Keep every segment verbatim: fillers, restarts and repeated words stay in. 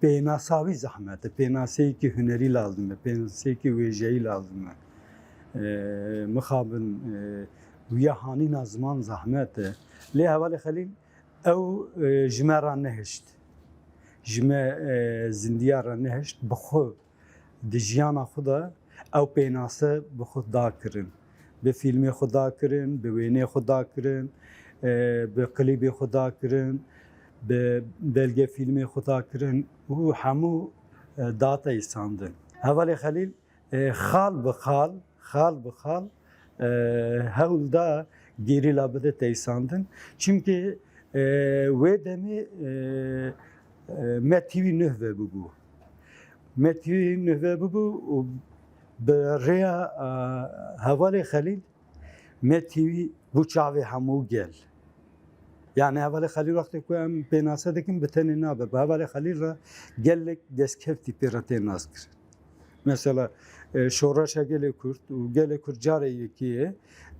Pênasa wî zehmet e, pênaseyekî hunerî lazim e, pênaseyekî wêjeyî lazim e. E, mixabin, e, wiya hanîna ziman zehmet e. Lê Hevalê Xelîl ew, e, ji me re nehişt. Ji me, e, zindiya re nehişt. Bi xwe di jiyana xwe de ew pênase bi xwe da kirin. Bi fîlmê xwe da kirin, bi wênê xwe da kirin, e, bi klîbê xwe da kirin, bi belgefîlmê xwe da kirin û hemû, e, da teysandin. Hevalê Xelîl, e, xal bi xal, xal bi xal, e, hewl da gerîla bide teysandin. Çimkî, e, wê demê, e, e, Me T V nuh ve bibû. Me T V nuh ve bibû û bi rêya, e, Hevalê Xelîl Me T V bû çavê hemû gel. Yani Hevalê Xelîl wextê ku em pênase dikin bi tenê nabe. Bi Hevalê Xelîl re gelek destkeftî pê re tê naskirin. Mesela, e, şoreşa gelê Kurd û gelê Kurd carê yekê ye,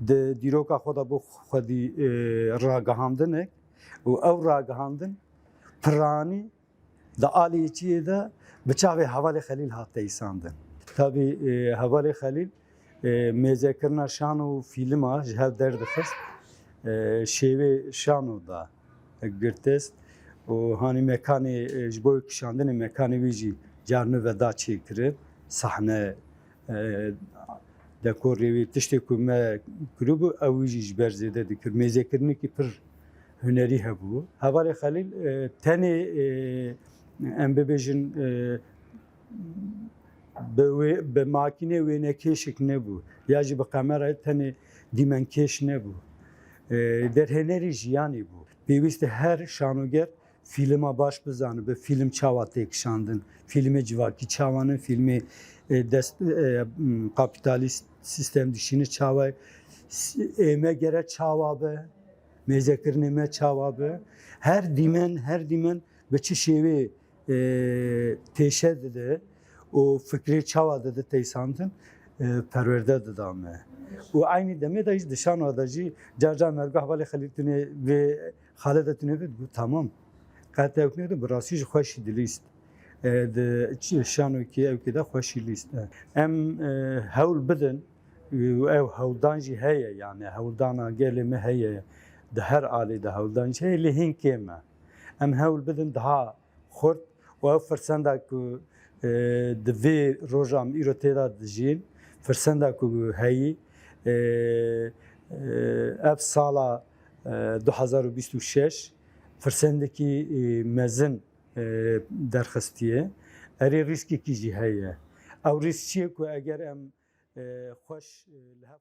di dîroka xwe de bo xwedî, e, ragihandinek û ew ragihandin piranî di aliyê çiyê de bi çavê Hevalê Xelîl hat teysandin. Tabî, e, Hevalê Xelîl, e, mêzekirina şano û fîlma ji hev derdixist, e, şêwê şano da girtist û hanî mekanê, e, ji bo kişandinê mekanê wî jî carnû ve da çêkirin. Sahne, e, dekorê wî, tiştê ku me kiribû, ew wî jî ji ber zêde dikir. Mêzekirinekî pir hunerî hebû. Hevalê Xelîl, e, tenê, e, em bibêjin, e, bi wê, bi makînê wênekêşik nebû, ya jî bi kamerayê tenê dîmenkêş nebû. E, derhênerî jiyanê bû. Pêwîst e her şanoger fîlma baş bizanibe, fîlm çawa tê kişandin, fîlmê civakî çawa ne, fîlmê, e, dest, e, m, kapîtalîst sîstem dişîne çawa ye, s-, ême gere çawa be, mêzekirinê me çawa be. Her dîmen, her dîmen bi çi şêwê, e, têşe dide û fikrê çawa dide teysandin, e, perwerde dida me. Û eynî demê de jî di şano de jî car car me digot, Hevalê Xelîl, tu nê vê xale de tu nê vê, digot, tamam. Qet ew nê, bi rastî jî xweşî dilîst. E, di çi şanokî ewkê de xweşî lîst. E, em, e, hewl bidin, û ew hewldan jî heye, yani hewldana gelê me heye, di her alî de hewldan jî heye, lê hîn kêm e. Em hewl bidin daha xurt û ev firsenda ku, e, di vê roja em îro tê de dijîn, firsenda ku heyî, e, e, ev sala, e, du hazar û bîst û şeş firsendekî, e, mezin, e, derxistiye. Erê rîskekî jî heye. Ew rîsk çi ye ku eger em, e, xweş, e, li hev